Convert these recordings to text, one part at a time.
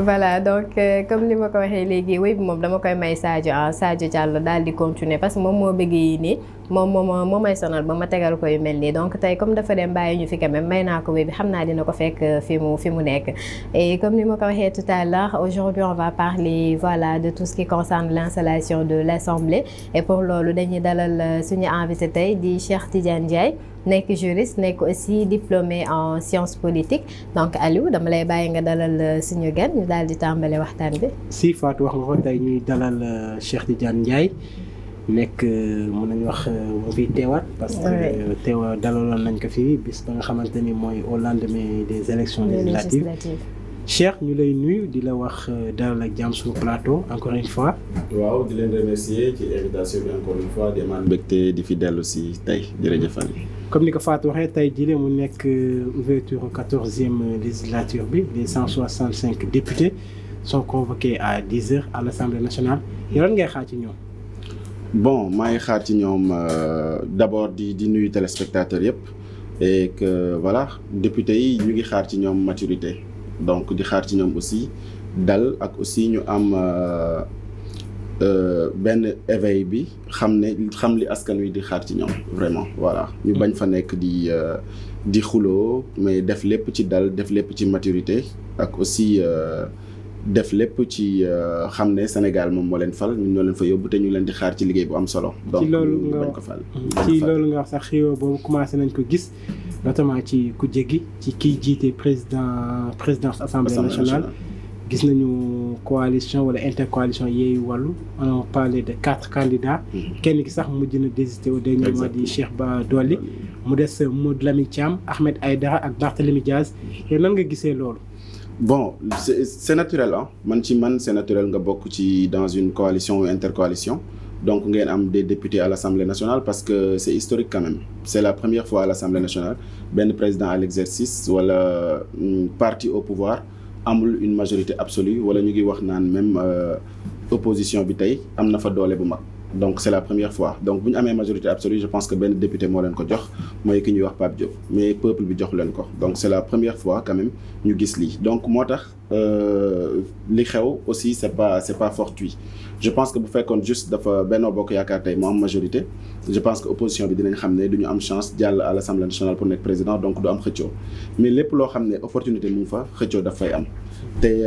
voilà donc comme ni ma ko waxee léegi wéy bi moom dama koy may Sadio Diallo daal di continuer parce que moom moo bëgg yi nii moo may sonal ba ma tegal ko yu mel nii donc tey comme dafa dem bàyyi ñu fi quand même may naa ko wéy bi xam naa dina ko fekk fi mu nekk. Et comme ni ma ko waxee tout à l'heure aujourd'hui on va parler voilà de tout ce qui concerne l'installation de l'Assemblée et pour loolu dañuy dalal suñu invité tey di Cheikh Tidiane Ndiaye nekk juriste nekk aussi diplômé en sciences politiques donc Aliou dama lay bàyyi nga dalal suñu gan ñu daal di tàmbale waxtaan bi. si Fatou wax nga ko tey ñuy dalal Cheikh Tidiane Ndiaye nekk mën nañu wax mu fiy teewaat. parce que dalaloon nañ ko fii bis ba nga xamante ni mooy au lendemain des élections législatives. Cheikh ñu lay nuyu di la wax dalal ak jàmm suñu plateau encore une fois. waaw di leen remercier ci invitation bi encore une fois di amaan mbégte di fi dellu si tey jërëjëf Aliou. comme ni ko Fatou waxee tey jii mu nekk ouverture 14e législature bi les 165 députés sont convoqués à 10h à l'Assemblée nationale yow lan ngay xaar ci ñoom. bon maa ngi xaar ci ñoom d'abord di nuyu téléspectateurs yëpp et que voilà députés yi ñu ngi xaar ci ñoom maturité donc di xaar ci ñoom aussi dal ak aussi ñu am benn éveil bi xam li askan wi di xaar ci ñoom vraiment voilà ñu bañ fa nekk di xuloo mais def lépp ci dal def lépp ci maturité ak aussi def lépp ci xam ne Sénégal moom moo leen fal ñun ñoo leen fa yóbbu te ñu leen di xaar ci liggéey bu am solo. donc ci loolu nga bañ ko fal ci loolu nga wax sax xëyoo boobu commencé nañ ko gis notamment ci kujje gi ci kiy jiite présidence assemblée nationale. gis nañu coalition wala intercoalition Yewwi Wallu on a parlé de 4 candidats. kenn ki sax mujj na désister au dernier mois di Cheikh Bara Dolly mu des Mamadou Lamine Thiam Ahmed Aïdara ak Barthélémy Diaz yow nan nga gisee loolu. bon c'est naturel ah man c'est naturel nga bokk ci dans une coalition ou intercoalition donc ngeen am des députés à l'Assemblée nationale parce que c'est historique quand même c'est la première fois à l'Assemblée nationale benn président à l'exercice wala parti au pouvoir amul une majorité absolue wala ñu ngi wax naan même opposition bi tey am na fa doole bu mag donc c'est la première fois donc bu ñu amee majorité absolue je pense que benn député moo leen ko jox mooy ki ñuy wax Pape Diop mais peuple bi jox leen ko donc c'est la première fois quand même ñu gis lii donc moo tax li xew aussi c'est pas fortuit je pense que bu fekkoon juste dafa Benno Bokk Yaakaar tey moo am majorité je pense que opposition bi dinañ xam ne du ñu am chance jàll à l'Assemblée nationale pour nekk président donc du am xëccoo mais lépp loo xam ne opportunité mu ngi fa xëccoo daf fay am tey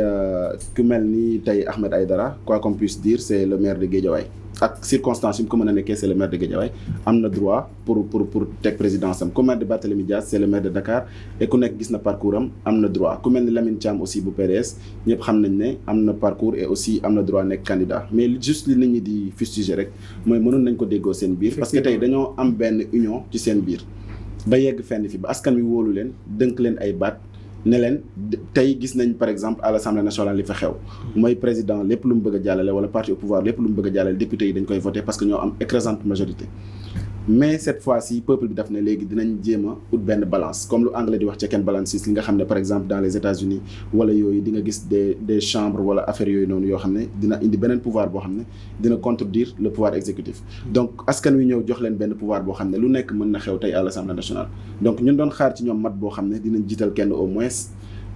ku mel ni tey Ahmed Aïdara quoi qu'on puisse dire c'est le maire de Guédiawaye ak circonstance yi mu ko mën a nekkee c'est le maire de Guédiawaye am na droit pour teg présidence am ku mel ni Barthélémy Dias c'est le maire de Dakar et ku nekk gis na parcours am na droit ku mel ni Lamine Thiam aussi bu PDS ñëpp xam nañ ne am na parcours et aussi am na droit nekk candidat mais juste li nit ñi di fustiger rek mooy mënoon nañ ko déggoo seen biir parce que tey dañoo am benn union ci seen biir ba yegg fenn fi ba askan wi wóolu leen dënk leen ay baat ne leen tey gis nañ par exemple à l'Assemblée nationale li fa xew mooy président lépp lu mu bëgg a jàllale wala parti au pouvoir lépp lu mu bëgg a jàllale député yi dañ koy voter parce que ñoo am écrasante majorité mais cette fois-ci peuple bi daf ne léegi dinañ jéem a ut benn balance comme lu anglais di wax check and balances li nga xam ne par exemple dans les États-Unis wala yooyu di nga gis des chambres wala affaires yooyu noonu yoo xam ne dina indi beneen pouvoir boo xam ne dina contredire le pouvoir exécutif donc askan wi ñëw jox leen benn pouvoir boo xam ne lu nekk mën na xew tey à l'Assemblée nationale donc ñun doon xaar ci ñoom mat boo xam ne dinañ jiital kenn au moins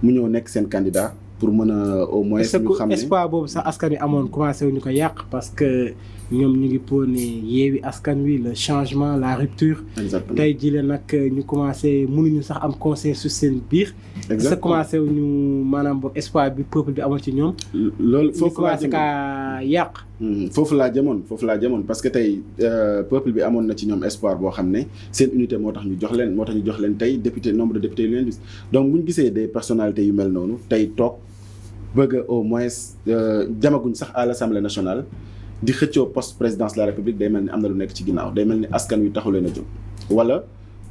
mu ñëw nekk seen candidat pour mën a au moins ñu xam ne espoir boobu sax askan wi amoon commencé wuñu ko yàq parce que ñoom ñu ngi prôné Yewwi Askan Wi le changement la rupture. exactement tey jii nag ñu commencé mënuñu sax am consensus seen biir. exactement commencé wuñu maanaam boobu espoir bi peuple bi amoon ci ñoom. loolu foofu laa commencé kaa yàq. foofu laa jëmoon parce que tey peuple bi amoon na ci ñoom espoir boo xam ne seen unité moo tax ñu jox leen tey député nombre de députés yu leen gis donc bu ñu gisee des personnalités yu mel noonu tey toog bëgg au moins jamaguñ sax à l'Assemblée nationale. di xëccoo poste présidence de la République day mel ni am na lu nekk ci ginnaaw day mel ni askan wi taxu leen a jóg wala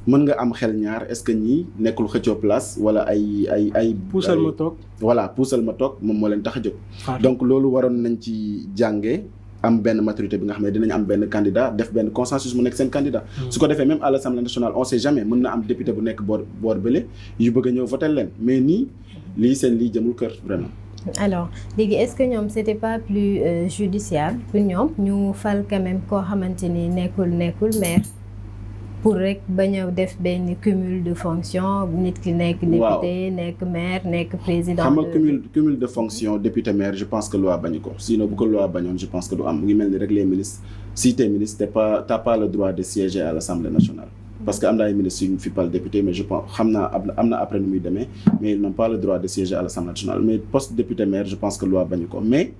mën nga am xel ñaar est-ce que ñii nekkul xëccoo place wala ay puusal ma toog voilà puusal ma toog moom moo leen tax a jóg donc loolu waroon nañ ci jàngee am benn maturité bi nga xam ne dinañ am benn candidat def benn consensus mu nekk seen candidat su ko defee même à l'Assemblée nationale on sait jamais mën na am député bu nekk boor bële yu bëgg a ñëw voter leen mais nii lii jëmul kër vraiment. alors léegi est-ce que ñoom c'était pas plus judiciable pour ñoom ñu fal quand même koo xamante ni nekkul maire. pour rek bañ a def benn cumul de fonction nit ki nekk député nekk maire nekk président. xam nga cumul de fonction député maire je pense que loi bañu ko sinon bu ko loi bañoon je pense que du am mu ngi mel ni rek les ministres si t'es ministre t'as pas le droit de siéger à l'Assemblée nationale. parce que am na ay ministres yu ñu fi pal député mais je pense xam naa am na après nu muy demee mais ils n'ont pas le droit de siéger à l'Assemblée nationale mais poste député maire je pense que loi bañu ko mais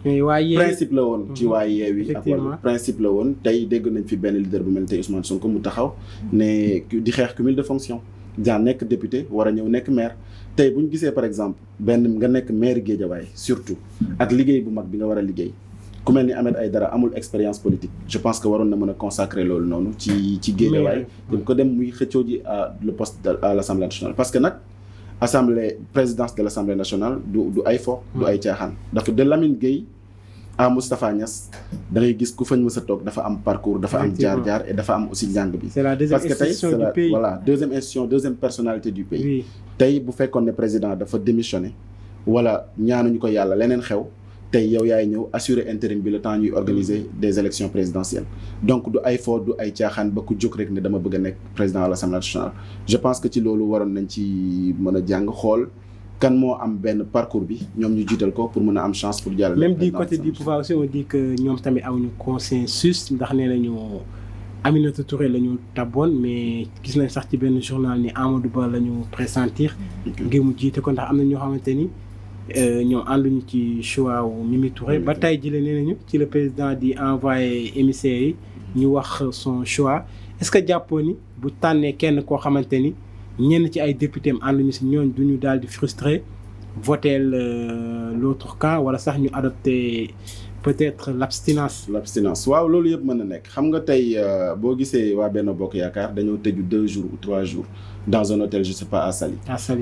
principe la woon ci waa Yewwi ak wàllu principe la woon tey dégg nañ fi benn leader bu mel tey Ousmane Sonko mu taxaw ne di xeex cumul de fonction genre nekk député war a ñëw nekk maire tey bu ñu gisee par exemple benn nga nekk maire Guédiawaye surtout ak liggéey bu mag bi nga war a liggéey ku mel ni Ahmed Aïdara amul expérience politique je pense que waroon na mën a consacrer loolu noonu ci Guédiawaye dem ko dem muy xëccoo ji le poste à l'Assemblée nationale parce que nag présidence de l'Assemblée nationale du ay fo du ay caaxaan dafa de Lamine Gueye à Moustapha Niass da ngay gis ku fañ mës a toog dafa am parcours dafa am jaar-jaar et dafa am aussi njàng bi c'est la deuxième institution du pays voilà deuxième institution deuxième personnalité du pays tey bu fekkoon ne président dafa démissionné wala ñaanuñu ko yàlla leneen xew tey yow yaay ñëw assurer intérim bi le temps ñuy organiser des élections présidentielles donc du ay fo du ay caaxaan ba ku jóg rek ne dama bëgg a nekk président à l'Assemblée nationale je pense que ci loolu waroon nañ ci mën a jàng xool kan moo am benn parcours bi ñoom ñu jiital ko pour mën a am chance pour jàll même du côté du pouvoir aussi on dit que ñoom tamit amuñu consensus ndax nee nañu Aminata Touré la ñu taboon mais gis nañ sax ci benn journal ni Amadou Ba la ñu pressentir ngir mu jiite ko ndax am na ñoo xamante ni ñoom ànduñu ci choix wu Mimi Touré ba tey jëlee nee nañu ci le président di envoyé émissaires yi ñu wax son choix est-ce que jàppoo ni bu tànnee kenn koo xamante ni ñenn ci ay député am ànduñu si ñooñ duñu daal di frustré voter l'autre camp wala sax ñu adopter peut-être l'abstinence waaw loolu yëpp mën na nekk xam nga tey boo gisee waa Benno Bokk Yaakaar dañoo tëju 2 jours ou 3 jours dans un hôtel je sais pas à Saly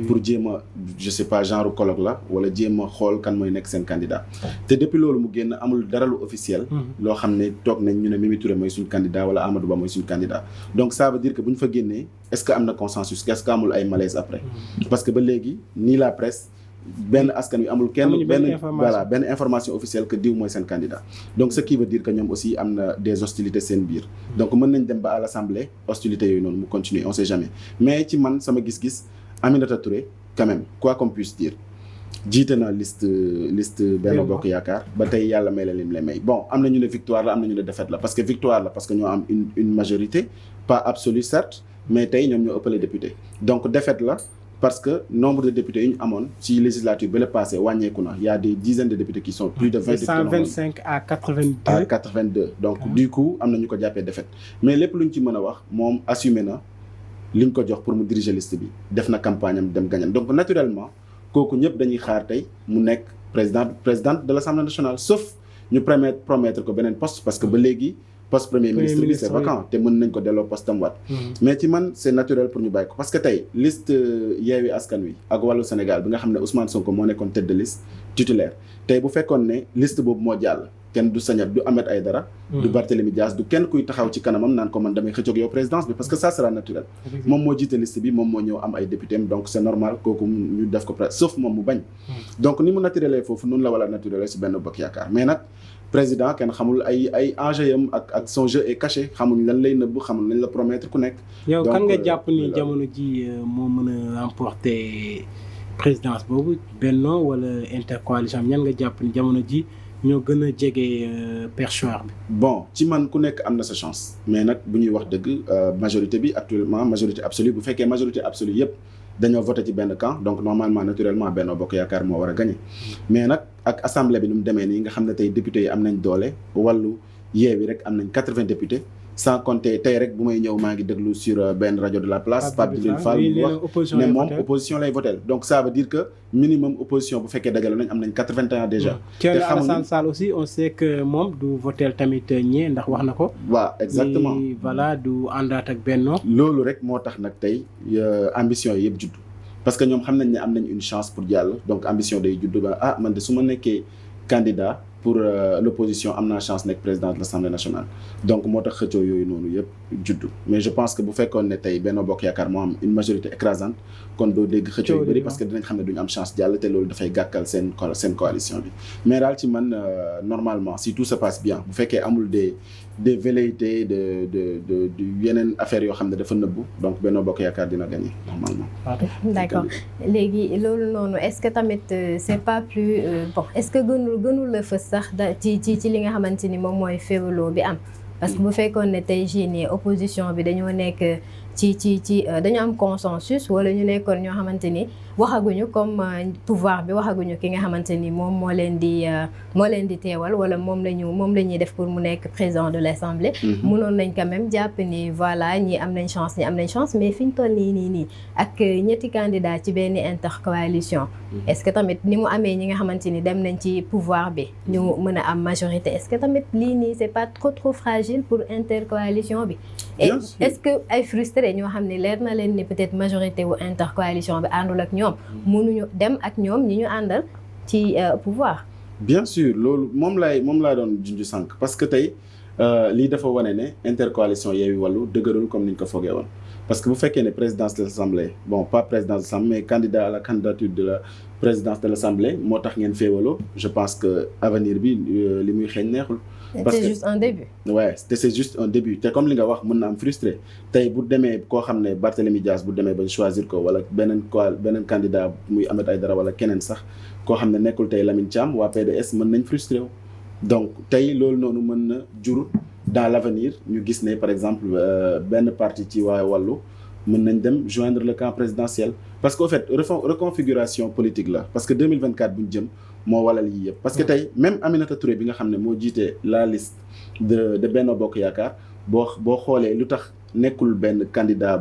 pour jéem a je sais pas genre colloque la wala jéem a xool kan mooy nekk seen candidat te depuis loolu mu génn amul dara lu officiel loo xam ne toog nañ ñu ne Mimi Touré mooy suñu candidat wala Amadou Ba mooy suñu candidat donc ça veut dire que bu ñu fa génnee est-ce que am na consensus est-ce que amul ay malaise après parce que ba léegi ni la presse benn askan wi amul kenn benn information officielle que diw mooy seen candidat donc ce qui veut dire que ñoom aussi am na des hostilités seen biir donc mën nañ dem ba à l'Assemblée hostilités yooyu noonu mu continuer on sait jamais mais ci man sama gis-gis Aminata Touré quand même quoi qu'on puisse dire jiite na liste Benno Bokk Yaakaar ba tey yàlla may la lim lay may bon am na ñu ne victoire la am na ñu ne défaite la parce que victoire la parce que ñoo am une majorité pas absolue certes mais tey ñoom ñoo ëppale député donc défaite la parce que nombre de députés yu ñu amoon ci législature ba le passé wàññeeku na il y a des dizaines de députés qui sont plus de 20 députés 125 à 82 donc du coup am na ñu ko jàppee défaite mais lépp lu ñu ci mën a wax moom assumé na li ñu ko jox pour mu diriger liste bi def na campagne am dem gagnant donc naturellement kooku ñëpp dañuy xaar tey mu nekk présidente de l'Assemblée nationale sauf ñu promettre ko beneen poste parce que ba léegi poste premier ministre bi c'est vacant te mën nañ ko delloo poste am waat mais ci man c'est naturel pour ñu bàyyi ko parce que tey liste Yewwi Askan Wi ak Wàllu Sénégal bi nga xam ne Ousmane Sonko moo nekkoon tête de liste titulaire tey bu fekkoon ne liste boobu moo jàll kenn du sañat du Ahmed Aïdara du Barthélémy Dias du kenn kuy taxaw ci kanamam naan ko man damay xëccoog yow présidence bi parce que ça sera naturel moom moo jiite liste bi moom moo ñëw am ay député donc c'est normal kooku ñu def ko sauf moom mu bañ donc ni mu naturel foofu noonu la wala naturel ci Benno Bokk Yaakaar mais nag président kenn xamul ay enjeux yam ak son jeu est caché xamuñ lan lay nëbb xamul lañ la promettre ku nekk yow kan nga jàpp ni jamono ji moo mën a remporter présidence boobu Benno wala intercoalition ñan nga jàpp ni jamono ji ñoo gën a jege perchoir bi bon ci man ku nekk am na sa chance mais nag bu ñuy wax dëgg majorité bi actuellement majorité absolue bu fekkee majorité absolue yëpp dañoo voté ci benn camp donc normalement naturellement Benno Bokk Yaakaar moo war a gagner mais nag ak assemblée bi nu mu demee nii nga xam ne tey députés yi am nañ doole wàllu Yewwi rek am nañ 80 députés sans compter tey rek bu may ñëw maa ngi déglu sur benn rajo de la place Pape Djibril Fall mu wax ne moom opposition lay voté donc ça veut dire que minimum opposition bu fekkee dajale nañ am nañ 81 déjà te Alassane Sall aussi on sait que moom du voté tamit ñee ndax wax na ko waaw exactement voilà du àndaat ak Benno loolu rek moo tax nag tey ambition yi yëpp juddu parce que ñoom xam nañ ne am nañ une chance pour jàll donc ambition day juddu ba man de su ma nekkee candidat pour l'opposition am naa chance nekk président de l'Assemblée nationale donc moo tax xëccoo yooyu noonu yëpp juddu mais je pense que bu fekkoon ne tey Benno Bokk Yaakaar moo am une majorité écrasante kon doo dégg xëccoo yu bëri parce que dinañ xam ne duñu am chance jàll te loolu dafay gàkkal seen coalition bi mais daal ci man normalement si tout se passe bien bu fekkee amul des des velléités de yeneen affaires yoo xam ne dafa nëbbu donc Benno Bokk Yaakaar dina gagner normalement. D'accord léegi loolu noonu est-ce que tamit c'est pas plus bon est-ce que gënul la fës sax ci li nga xamante ni moom mooy féewaloo bi am. parce que bu fekkoon ne tey jii nii opposition bi dañoo nekk ci dañu am consensus wala ñu nekkoon ñoo xamante ni waxaguñu comme pouvoir bi waxaguñu ki nga xamante ni moom moo leen di teewal wala moom la ñuy def pour mu nekk président de l'Assemblée. mënoon nañ quand même jàpp ni voilà ñi am nañ chance mais fi ñu toll nii ak ñetti candidat ci benn intercoalition. est-ce que tamit ni mu amee ñi nga xamante ni dem nañ ci pouvoir bi ñu mën a am majorité est-ce que tamit lii nii c'est pas trop fragile pour intercoalition bi. et est-ce que ay frustré ñoo xam ne leer na leen ni peut-être majorité wu intercoalition bi àndul ak ñoom mënuñu dem ak ñoom ñi ñu àndal ci pouvoir. bien sûr loolu moom laa doon junj sànq parce que tey lii dafa wane ne intercoalition Yewwi Wallu dëgërul comme ni ñu ko foogee woon parce que bu fekkee ne présidence de l'Assemblée bon pas présidence de l'Assemblée mais candidat à la candidature de la présidence de l'Assemblée moo tax ngeen féewaloo je pense que avenir bi li muy xeeñ neexul. parce que c'est juste un début. ouais c'est juste un début te comme li nga wax mën na am frustré tey bu demee koo xam ne Barthélémy Dias bu demee bañ choisir ko wala beneen candidat muy Ahmed Aïdara wala keneen sax koo xam ne nekkul tey Lamine Thiam waa PDS mën nañ frustré wu. donc tey loolu noonu mën na jur dans l'avenir ñu gis ne par exemple benn parti ci waa Wallu mën nañ dem joindre le camp présidentiel parce que au fait reconfiguration politique la parce que 2024 bu ñu jëm moo walal yi yëpp parce que tey même Aminata Touré bi nga xam ne moo jiite la liste de Benno Bokk Yaakaar boo xoolee lu tax nekkul benn candidat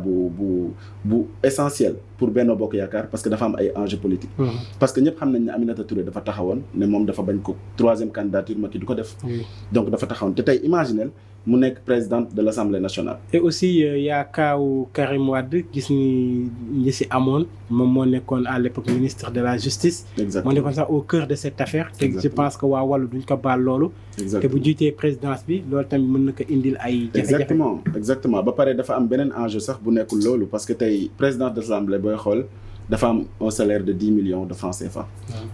bu essentiel pour Benno Bokk Yaakaar parce que dafa am ay enjeux politiques. parce que ñëpp xam nañ ne Aminata Touré dafa taxawoon ne moom dafa bañ ko 3e candidature Macky du ko def. donc dafa taxawoon te tey imaginel mu nekk présidente de l'Assemblée nationale. et aussi yaa kaawu Karim Wade gis ni ñi si amoon moom moo nekkoon à l'époque ministre de la justice. exactement moo nekkoon sax au cœur de cette affaire. te je pense que waa Wallu duñ ko baal loolu. te bu jiitee présidence bi loolu tamit mën na ko indil ay. jafe-jafe exactement ba pare dafa am beneen enjeu sax bu nekkul loolu parce que tey présidence de l'Assemblée booy xool dafa am un salaire de 10 millions de francs CFA.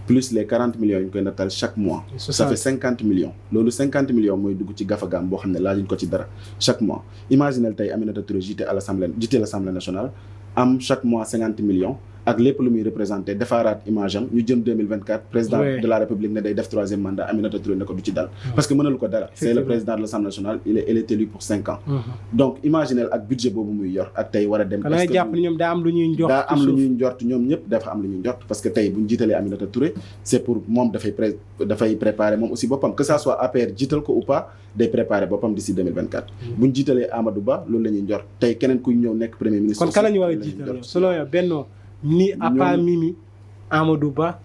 plus les 40 millions yu ñu koy nattal chaque mois. ça fait 50 millions. loolu 50 millions mooy dugg ci gafagaam boo xam ne laajuñ ko ci dara chaque mois. imaginez tey Aminata Touré jiite l'Assemblée nationale am chaque mois 50 millions ak lépp lu muy représenté defaaraat image am ñu jëm 2024 président de la République ne day def 3e mandat Aminata Touré ne ko du ci dal. parce que mënalu ko dara. c'est le président de l'Assemblée nationale elle est élu pour 5 ans. donc imaginez ak budget boobu muy yor ak tey war a dem. parce que jàpp ñoom daa am lu ñuy njort ñoom ñëpp dafa am lu ñuy njort parce que tey bu ñu jiitalee Aminata Touré c'est pour moom dafay préparer moom aussi boppam que ça soit APR jiital ko ou pas day préparer boppam d'ici 2024. bu ñu jiitalee Amadou Ba loolu la ñuy njort tey keneen kuy ñëw nekk premier ministre. kon kan la ñu war a jiital selon yow Benno ni à part Mimi Amadou Ba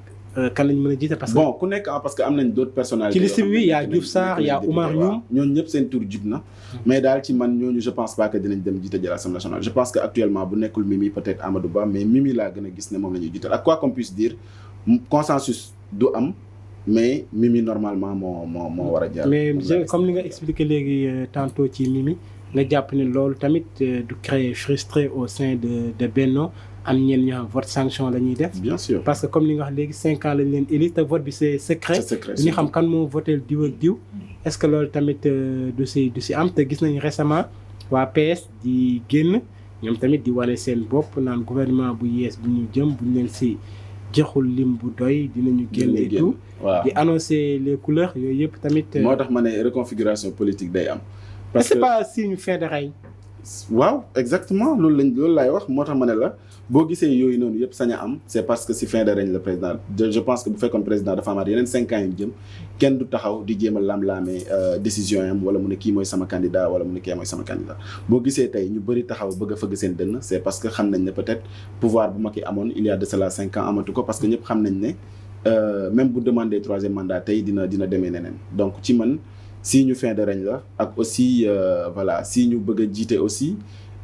kan lañ mën a jiite parce que bon ku nekk parce que am nañ d'autres personnalités ci liste bi y a Diouf Sarr y a Oumar Youm ñooñu ñëpp seen tour jib na mais daal ci man ñooñu je pense pas que dinañ dem jiite ji l'Assemblée nationale je pense que actuellement bu nekkul Mimi peut-être Amadou Ba mais Mimi laa gën a gis ne moom la ñuy jiital ak quoi qu'on puisse dire consensus du am mais Mimi normalement moo war a jaar mais comme li nga expliqué léegi tantôt ci Mimi nga jàpp ne loolu tamit du créer frustré au sein de Benno am ñenn ñoo xam vote sanction la ñuy def. bien sûr parce que comme li nga wax léegi 5 ans lañ leen élire te vote bi c'est secret. ñu xam kan moo voté diw ak diw. est-ce que loolu tamit du si am te gis nañu récemment waa PS di génn ñoom tamit di wane seen bopp naan gouvernement bu yees bu ñu jëm bu ñu leen si joxul lim bu doy dinañu génn et tout. waaw di annoncer les couleurs yooyu yëpp tamit. moo tax ma ne reconfiguration politique day am. parce que c'est pas signe fin de règne. waaw exactement loolu laay wax moo tax ma ne la boo gisee yooyu noonu yëpp sañ a am c'est parce que si fin de règne le président je pense que bu fekkoon président dafa amaat yeneen 5 ans yu jëm kenn du taxaw di jéem a lam-laamee décision yam wala mu ne kii mooy sama candidat wala mu ne kii mooy sama candidat boo gisee tey ñu bëri taxaw bëgg a fëgg seen dënn c'est parce que xam nañ ne peut-être pouvoir bu Macky amoon il y a de cela 5 ans amatu ko parce que ñëpp xam nañ ne même bu demander 3e mandat tey dina demee neneen donc ci man si ñu fin de règne la ak aussi voilà si ñu bëgg a jiite aussi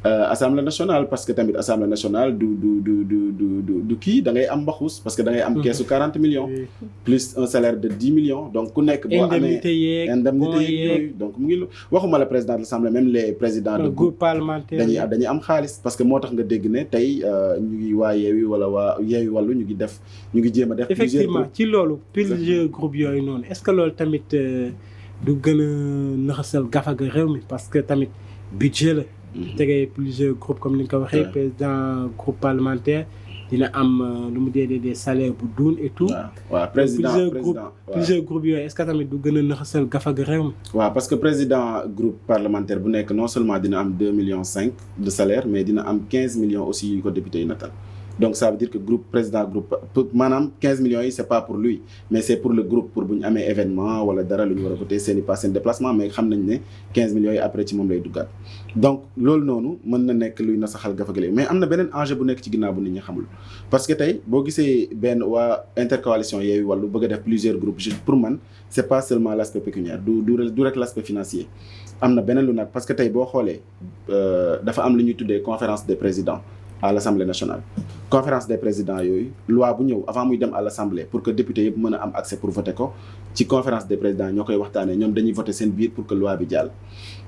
Assemblée nationale parce que tamit Assemblée nationale du kii da ngay am mbaxus parce que da ngay am keesu 40 millions plus un salaire de 10 millions donc ku nekk boo amee indemnité yeeg yooyu donc mu ngi waxuma la président de l'Assemblée même les présidents de groupe parlementaire dañuy am xaalis parce que moo tax nga dégg ne tey ñu ngi waa Yewwi wala waa Yewwi Wallu ñu ngi jéem a def effectivement ci loolu plusieurs groupes yooyu noonu est-ce que loolu tamit du gën a naxasal gafaga réew mi parce que tamit budget la. tegee plusieurs groupes comme ni nga ko waxee. président groupe parlementaire dina am lu mu dee des salaires bu duun et tout. waaw plusieurs groupes yooyu est-ce que tamit du gën a naxasal gafaga réew mi. waaw parce que président groupe parlementaire bu nekk non seulement dina am 2,5 millions de salaire mais dina am 15 millions aussi yu ko député yi natal. Donc ça veut dire que président groupe maanaam 15 millions yi c'est pas pour lui mais c'est pour le groupe pour bu ñu amee événement wala dara lu ñu war a voter seen i pas seen déplacement mais xam nañ ne 15 millions yi après ci moom lay duggaat donc loolu noonu mën na nekk luy nasaxal gafagale mais am na beneen enjeu bu nekk ci ginnaaw bu nit ñi xamul parce que tey boo gisee benn waa intercoalition Yewwi Wallu bëgg a def plusieurs groupes juste pour man c'est pas seulement l'aspect pécuniaire du rek l'aspect financier am na beneen lu nag parce que tey boo xoolee dafa am lu ñuy tuddee conférence des présidents à l'Assemblée nationale conférence des présidents yooyu loi bu ñëw avant muy dem à l'Assemblée pour que député yëpp mën a am accès pour voter ko ci conférence des présidents ñoo koy waxtaanee ñoom dañuy voter seen biir pour que loi bi jàll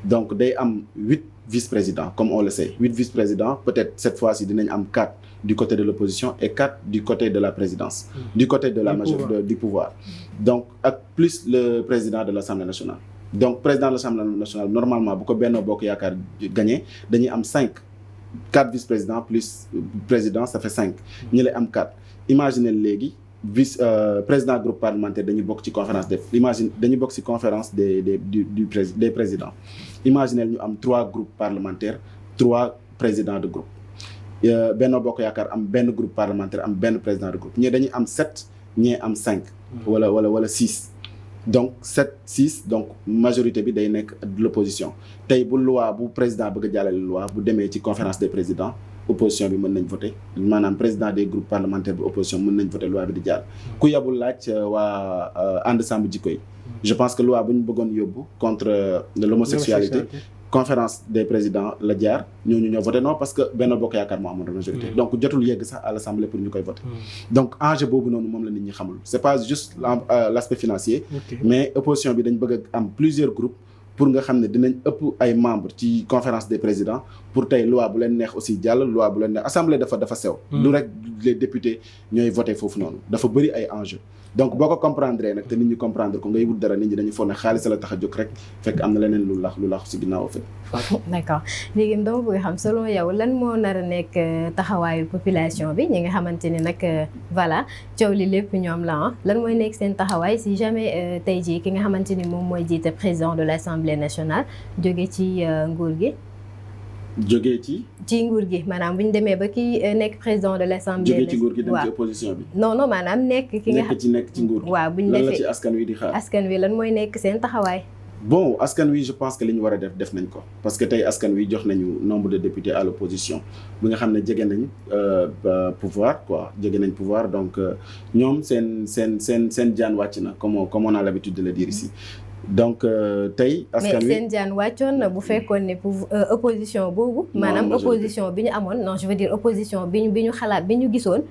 donc day am 8 vice-présidents comme on le sait 8 vice-présidents peut-être cette fois-ci dinañ am 4 du côté de l'opposition et 4 du côté de la présidence du côté de la majorité du pouvoir donc ak plus le président de l'Assemblée nationale donc président de l'Assemblée nationale normalement bu ko Benno Bokk Yaakaar gagné dañuy am 4 vice-présidents plus président ça fait 5 ñi lay am 4 imaginez léegi président groupe parlementaire dañuy bokk ci conférence dañuy bokk ci conférence des présidents imaginez ñu am 3 groupes parlementaires 3 présidents de groupe Benno Bokk Yaakaar am benn groupe parlementaire am benn président de groupe ñii dañuy am 7 ñii am 5 wala 6 donc 7 6 donc majorité bi day nekk de l'opposition tey bu loi bu président bëgg a jàllale loi bu demee ci conférence des présidents opposition bi mën nañ voter maanaam président des groupes parlementaires bi opposition mën nañ voter loi bi di jàll ku yabul laaj waa ànd sàmm jikko yi je pense que loi bu ñu bëggoon yóbbu contre l'homosexualité conférence des présidents la jaar ñooñu ñoo voté non parce que Benno Bokk Yaakaar moo amoon majorité donc jotul yegg sax à l'Assemblée pour ñu koy voter donc enjeu boobu noonu moom la nit ñi xamul c'est pas juste l'aspect financier mais opposition bi dañ bëgg a am plusieurs groupes pour nga xam ne dinañ ëpp ay membres ci conférence des présidents pour tey loi bu leen neex aussi jàll loi bu leen neex assemblée dafa sew du rek les députés ñooy voté foofu noonu dafa bëri ay enjeux donc boo ko comprendre nag te nit ñi comprendre ko ngay wut dara nit ñi dañu foog ne xaalis la tax a jóg rek fekk am na leneen lu lax ci ginnaaw fait d'accord léegi dama bëgg xam selon yow lan moo nar a nekk taxawaayu population bi ñi nga xamante ni nag voilà coow li lépp ñoom la lan mooy nekk seen taxawaay si jamais tey jii ki nga xamante ni moom mooy jiite président de l'Assemblée nationale jóge ci nguur gi jógee ci nguur gi maanaam bu ñu demee ba ki nekk président de l'Assemblée jógee ci nguur gi dem ci opposition bi non maanaam nekk ki nga nekk ci nguur gi waaw bu ñu defee lan la ci askan wi di xaar askan wi lan mooy nekk seen taxawaay bon askan wi je pense que li ñu war a def nañ ko parce que tey askan wi jox nañu nombre de députés à l'opposition bi nga xam ne jege nañ pouvoir quoi jege nañ pouvoir donc ñoom seen jaan wàcc na comme on a l'habitude de le dire ici donc tey askan wi mais seen jaan wàccoon na bu fekkoon ne opposition boobu maanaam opposition bi ñu amoon non je veux dire opposition bi ñu xalaat bi ñu gisoon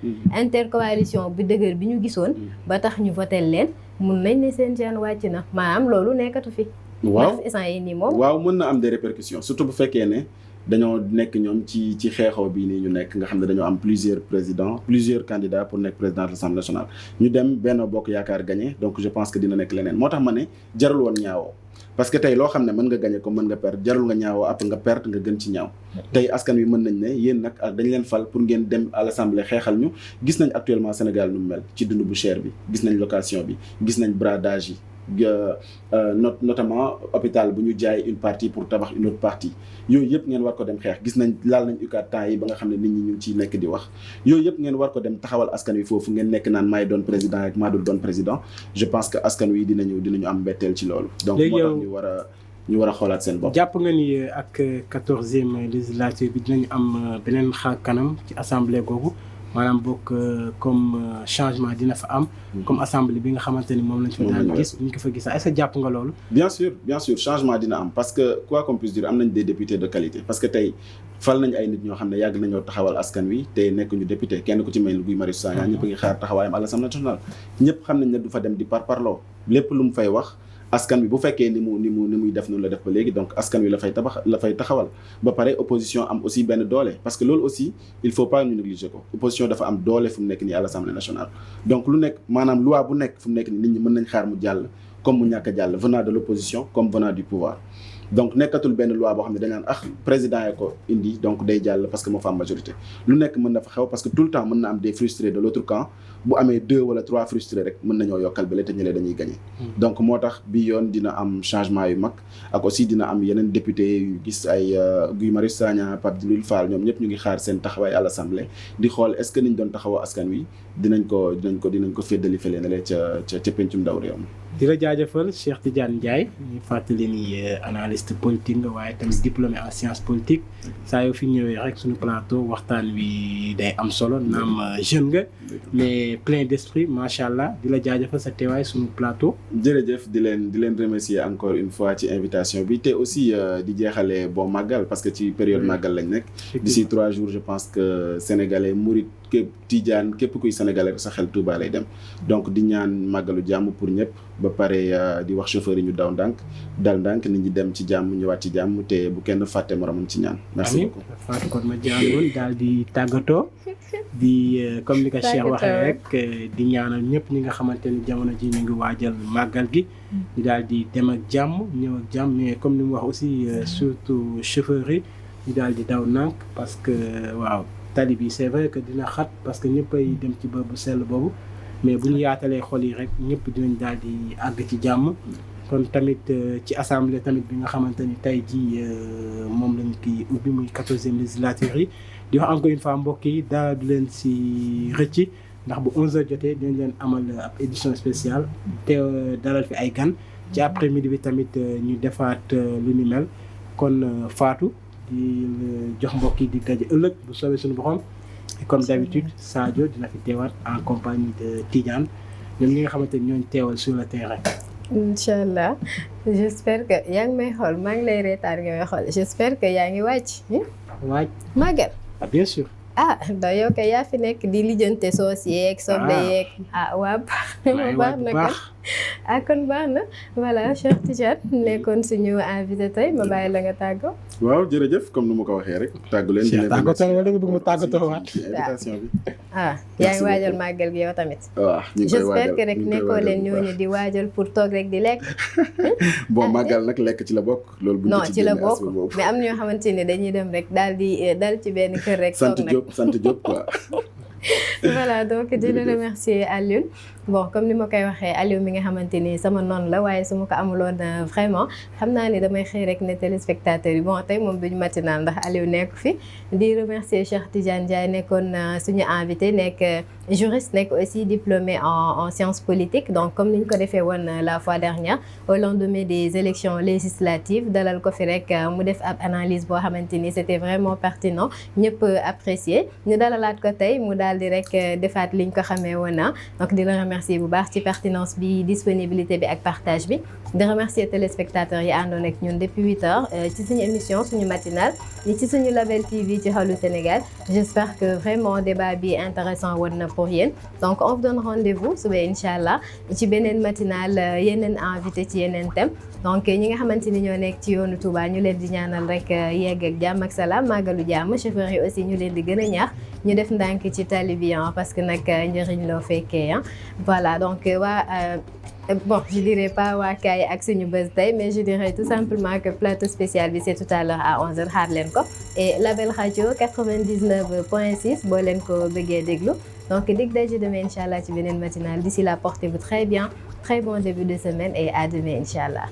intercoalition bi dëgër bi ñu gisoon ba tax ñu voté leen mun nañ ne seen jaan wàcc na maanaam loolu nekkatu fi waaw instant yi nii moom waaw mën na am des répercussions surtout bu fekkee ne dañoo nekk ñoom ci xeexoo bii nii ñu nekk nga xam ne dañoo am plusieurs candidats pour nekk président de l'Assemblée nationale ñu dem Benno Bokk Yaakaar gagné donc je pense que dina nekk leneen moo tax ma ne jarul woon ñaawoo parce que tey loo xam ne mën nga gagné ko mën nga perdre jarul nga ñaawoo après nga perdre nga gën ci ñaaw tey askan wi mën nañ ne yéen nag dañ leen fal pour ngeen dem à l'Assemblée xeexal ñu gis nañ actuellement Sénégal nu mu mel ci dund bu cher bi gis nañ location bi gis nañ bradage yi notamment hôpital bu ñu jaay une partie pour tabax une autre partie yooyu yëpp ngeen war ko dem xeex gis nañ laal nañ UCAD temps yi ba nga xam ne nit ñi ñu ngi ciy nekk di wax yooyu yëpp ngeen war ko dem taxawal askan wi foofu ngeen nekk naan maay doon président ak maa dul doon président je pense que askan wi dinañu am mbetteel ci loolu donc moo tax ñu war a xoolaat seen bopp. jàpp nga ni ak 14e législature bi dinañu am beneen xar kanam ci assemblée googu maanaam bokk comme changement dina fa am comme assemblée bi nga xamante ni moom lañ fa daan gis duñ ko fa gis est-ce que jàpp nga loolu bien sûr changement dina am parce que quoi qu'on puisse dire am nañ des députés de qualité parce que tey fal nañ ay nit ñoo xam ne yàgg nañoo taxawal askan wi te nekk ñu député kenn ku ci mel ni Guy Marius Sagna ñëpp ngi xaar taxawaayam à l'Assemblée nationale ñëpp xam nañ ne du fa dem di parparloo lépp lu mu fay wax askan wi bu fekkee ni muy def noonu la def ba léegi donc askan wi la fay taxawal ba pare opposition am aussi benn doole parce que loolu aussi il faut pas ñu négliger ko opposition dafa am doole fu mu nekk nii à l'Assemblée nationale donc lu nekk maanaam loi bu nekk fu mu nekk nii nit ñi mën nañ xaar mu jàll comme mu ñàkk a jàll venant de l'opposition comme venant du pouvoir. Donc nekkatul benn loi boo xam ne dañ naan président yi ko indi donc day jàll parce que moo fa am majorité lu nekk mën na fa xew parce que tout le temps mën na am des frustrés de l'autre camp bu amee 2 wala 3 frustrés rek mën nañoo yokkal bële te ñële dañuy gagné. Donc moo tax bi yoon dina am changement yu mag ak aussi dina am yeneen député yu gis ay Guy Marius Sagna Pape Djibril Fall ñoom ñëpp ñu ngi xaar seen taxawaay à l'Assemblée di xool est-ce que niñ doon taxawoo askan wi dinañ ko féddali fële ne ca pencum ndaw réew mi. di la jaajëfal Cheikh Tidiane Ndiaye ñu fàttali ni analyste politique nga waaye tamit diplômé en sciences politiques saa yoo fi ñëwee rek suñu plateau waxtaan wi day am solo naam jeune nga mais plein d'esprit macha allah di la jaajëfal sa teewaay suñu plateau. jërëjëf di leen remercier encore une fois ci invitation bi te aussi di jeexalee bon màggal parce que ci période màggal lañ nekk. d'ici 3 jours je pense que sénégalais murit képp Tidiane képp kuy sénégalais ko sa xel Touba lay dem donc di ñaan màggalu jàmm pour ñëpp. ba pare di wax chauffeur yi ñu daw ndànk dal ndànk nit ñi dem ci jàmm ñëwaat ci jàmm te bu kenn fàtte moromam ci ñaan. merci beaucoup Fatou kon ma jàngoon daal di tàggatoo di comme ni ko Cheikh waxee rek di ñaanal ñëpp ñi nga xamante ni jamono ji ñu ngi waajal màggal gi. ñu daal di dem ak jàmm ñëw ak jàmm mais comme ni mu wax aussi surtout chauffeur yi ñu daal di daw ndànk parce que waaw tali bi c'est vrai que dina xat parce que ñëpp ay dem ci bërëb bu sell boobu. mais bu ñu yaatalee xol yi rek ñëpp dinañ daal di àgg ci jàmm kon tamit ci assemblée tamit bi nga xamante ni tey jii moom lañ koy ubbi muy 14e législature yi di wax encore une fois mbokk yi daal du leen si rëcc ndax bu 11h jotee dinañ leen amal ab édition spéciale te dalal fi ay gan ci après midi bi tamit ñu defaat lu ni mel kon Fatou di jox mbokk yi di daje ëllëg bu soobee suñu borom. Et comme d'habitude Sadio dina fi teewaat en compagnie de Tidiane ñoom ñi nga xamante ni ñooñu teewal sur le terrain. incha allah j'espère que yaa ngi may xool maa ngi lay reetaan nga may xool j'espère que yaa ngi wàcc. waaj màggal. ah bien sûr. ah da yow kay yaa fi nekk di lijjante soos yeeg soble yeeg waa baax na kan ah kon baax na voilà Cheikh Tidiane nekkoon suñu invité tey ma bàyyi la nga tàggoo. waaw jërëjëf comme ni ma ko waxee rek. tàggu leen di leen tàggatoo wala nga bëgg mu tàggatoo waat. invitation bi. yaa ngi waajal màggal gi yow tamit. waaw ñu ngi koy waajal j'espère que rek nekkoo leen ñooñu di waajal pour toog rek di lekk. bon màggal nag lekk ci la bokk. loolu bu ñu non ci la bokk mais am na ñoo xamante ne dañuy dem rek daal ci benn kër rek. toog nag sant Diop quoi. voilà donc di la remercier Alioune bon comme ni ma koy waxee Aliou mi nga xamante ni sama noonu la waaye su ma ko amuloon vraiment xam naa ni damay xëy rek ne téléspectateurs yi bon tey moom duñu matinal ndax Aliou nekk fi di remercier Cheikh Tidiane Ndiaye nekkoon suñu invité nekk juriste nekk aussi diplômé en sciences politiques donc comme ni ñu ko defee woon la fois dernière au lendemain des élections législatives dalal ko fi rek mu def ab analyse boo xamante ni c'était vraiment pertinent ñëpp apprécié ñu dalalaat ko tey mu daal di rek defaat liñ ko xamee woon donc di la remercier bu baax ci pertinence bi disponibilité bi ak partage bi di remercier téléspectateurs yi àndoon ak ñun depuis 8h ci suñu émission suñu matinale ni ci suñu Label TV ci xolu Sénégal j'espère que vraiment débat bi intéressant woon na pour yéen donc on vous donne rendez-vous suba inchallah ci beneen matinale yeneen invité ci yeneen thème donc ñi nga xamante ni ñoo nekk ci yoonu Touba ñu leen di ñaanal rek yegg ak jàmm ak salaam màggalu jàmm chauffeur yi aussi ñu leen di gën a ñaax ñu def ndànk ci tali bi parce que nag njëriñ loo fekkee voilà donc bon je dirais pas waa kaay ak suñu bës tey mais je dirais tout simplement que plateau spécial bi c'est tout à l'heure à 11h xaar leen ko et Label Radio 99.6 boo leen ko bëggee déglu donc dig daje demain inchallah ci beneen matinale d'ici là portez-vous très bien très bon début de semaine et à demain inchallah